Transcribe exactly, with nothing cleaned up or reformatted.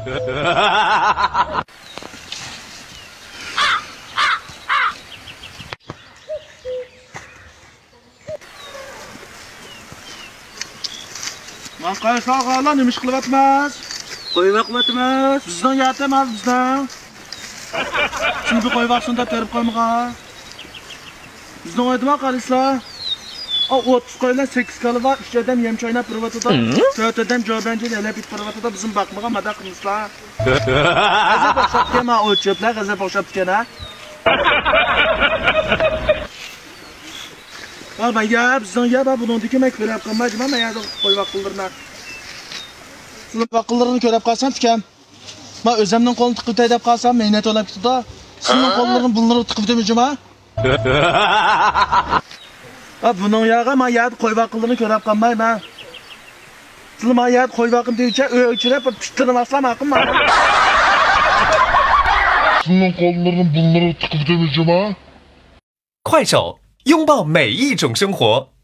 مانا قايسىلار ئاغىلار، نېمە ئىش قىلىۋاتىمىز؟ قوي باقىۋاتىمىز. بىزنىڭ يەردە ھازىر بىزنىڭ. شۇنى بىر قوي باقسۇن دەپ بېرىپ قويمىغان. بىزنىڭ ئۆيدىمۇ قارىسىلار. ئا، ئوتتۇز قوي بىلەن سەككىز كالا بار، ئۈچ ئادەم يەم چايناپ بېرىۋاتىدۇ. ھە؟ تۆت ئادەم جوبەنجىن ھەيدەپ كېتىپ بېرىۋاتىدۇ. بىزنى باقمىغان ماداق قىلمىسىلار. غەزەپ ئوخشاپتىكەن، ما ئوت چۆپلەر غەزەپ ئوخشاپتىكەن، ھە؟ ھە، مەن يا، بىزنىڭ يا، بار، بۇنىڭدىكى مەن كۆرۈپ قالماي، جۇما، مەن يەردە قوي باققۇنلىرىنى. سىلەر باققۇنلىرىنى كۆرۈپ قالسام تىكەن. ما ئۆزەمنىڭ قولىنى تىقىۋېتەي دەپ قالسام، مەينەت ئويلاپ كېتىدۇ. سىلىنىڭ قوللىرىنى بۇللىرىغا تىقىۋېتىمىز، جۇما. ھە، بۇنىڭ ياغا ما يەردە قوي باققۇنلىرىنى كۆرۈپ قالماي، مەن. سىلەر ما يەردە قوي باققىن دېگۈچە ئۆيگە چىرىپ بىر پىتتىرىماسلار ماقۇلمۇ؟ سىلىنىڭ قوللىرىنى بۇللىرىغا تىقىۋېتىمىز، جۇما. 快手，拥抱每一种生活。